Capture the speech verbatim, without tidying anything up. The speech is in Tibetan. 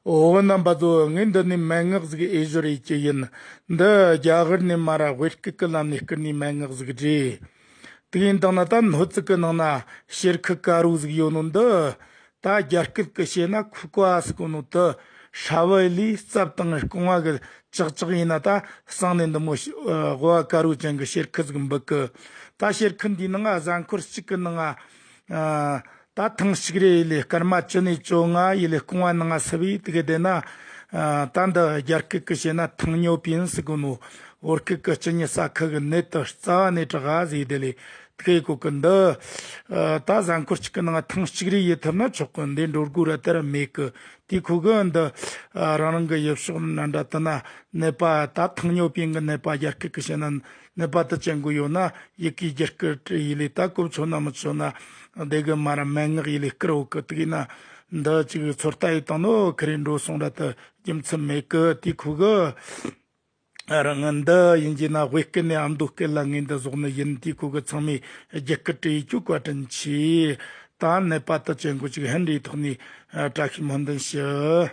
འོ་རྣམ་པ་ཚོ། ངས་འདི་ནས་མན་ངག་ཟིག་ཨེ་ཞོར་ཡེད་ཀྱི་ཡིན། འདི་རྒྱ་གར་ནས་མར་ར་དབུས་སྐད་ཀྱི་ལམ་ནས་བསྐུར་ནས་མན་ངག་ཟིག་རེད། དེ་ཡིན་དང་ན་ད་སྣོད་ཅིག་གི་ནང་ན་གཤེར་ཁུ་དཀར་བོ་ཟིག་ཡོད་ནོ་འདི། ད་རྒྱ་སྐད་ཀྱི་བཤད་ན་ཁུ་ཀ་ཟེར་གོ་ནོ་དེ། ཧྲ་བ་ལི་རྩབ་དང་རྐང་བ་གི་ཅག་ཅག་ཡིན་ན། ད་སང་ནས་འདི་མོ་ཤ- ཨ་དབུ་བ་དཀར་བོ་ཅན་གི་གཤེར་ཁུ་ཟིག་འབུད་གི། ད་གཤེར་ཁུ་འདིའི་ནང་ང་གཟའ་འཁོར་གཅིག་གི་ནང་ང་ཨ་ད་ཐེངས་གཅིག་རེ་ཡི་ལས་སྐར་མ་བཅུ་ནས་བཅོ་ལྔ་ཡི་ལས་རྐང་བ་ནང་ང་སུབ་ཡི། དེ་གི་དེ་ན་ཨ་ད་འདི་རྒྱ་སྐད་ཀྱི་བཤད་ན་糖尿病ཟེར་གོ་ནོ། བོད་སྐད་ཀྱི་གཅིན་སྙི་ཟ་ཁུ་གི་ནད་དེ་རྩ་བ་ནས་དྲག་ག་ཟེར། དེ་ལས་དེ་གི་གོ་གི་འདི། ཨ་ད་གཟའ་འཁོར་གཅིག་གི་ནང་ཐེངས་གཅིག་རེ་ཡེད་ཐུབ་ན་ཆོག་གི། འདི་འགྲོ་དགོས་ར་དེ་ར་མེད་གི། དེ་ཁོ་གི་འདི་ཨ་རང་རང་གི་ཡུལ་ཕྱོགས་ན་འདྲ་དེ་ན་ནད་པ། ད་糖尿病གི་ནད་པ། རྒྱ་སྐད་ཀྱི་བཤད་ན་ནད་པ་དེ་ཅན་གོ་ཡོད་ན། ཡི་གེ་རྒྱ་སྐད་ཡི་ལས་ད་གོ་ཆོད་ན་མི་ཆོད་ན། དེ་གི་མར་ར་མན་ངག་ཡི་ལས་བསྐུར་འོ་གི། དེ་གི་ན་འདི་ཅིག་ཚོད་ལྟ་ཡེད་བཏང་ནོ་ཁེ་རེ་འགྲོ་སོང་ར་དེ་རྒྱུ་མཚན་མེད་གི། དེ་ཁོ་གི་ཨ་རང་ང་འདི་ཡིན་གྱི་ན་དབུས་སྐད་ནས་ཨ་མདོ་སྐད་ལ་ངས་འདི་བཟོ་ནི་ཡིན། དེ་ཁོ་གི་ཚང་མས་རྒྱ་སྐད་བྲིས་ཡེད་རྒྱུ་བཀའ་དྲིན་ཆེ། ད་ནད་པ་དེ་ཅན་གོ་ཅིག་ཧན་རེ་ཐོག་ནས་ཨ་བཀྲ་ཤིས་སྨོན་འདུན་ཞུ།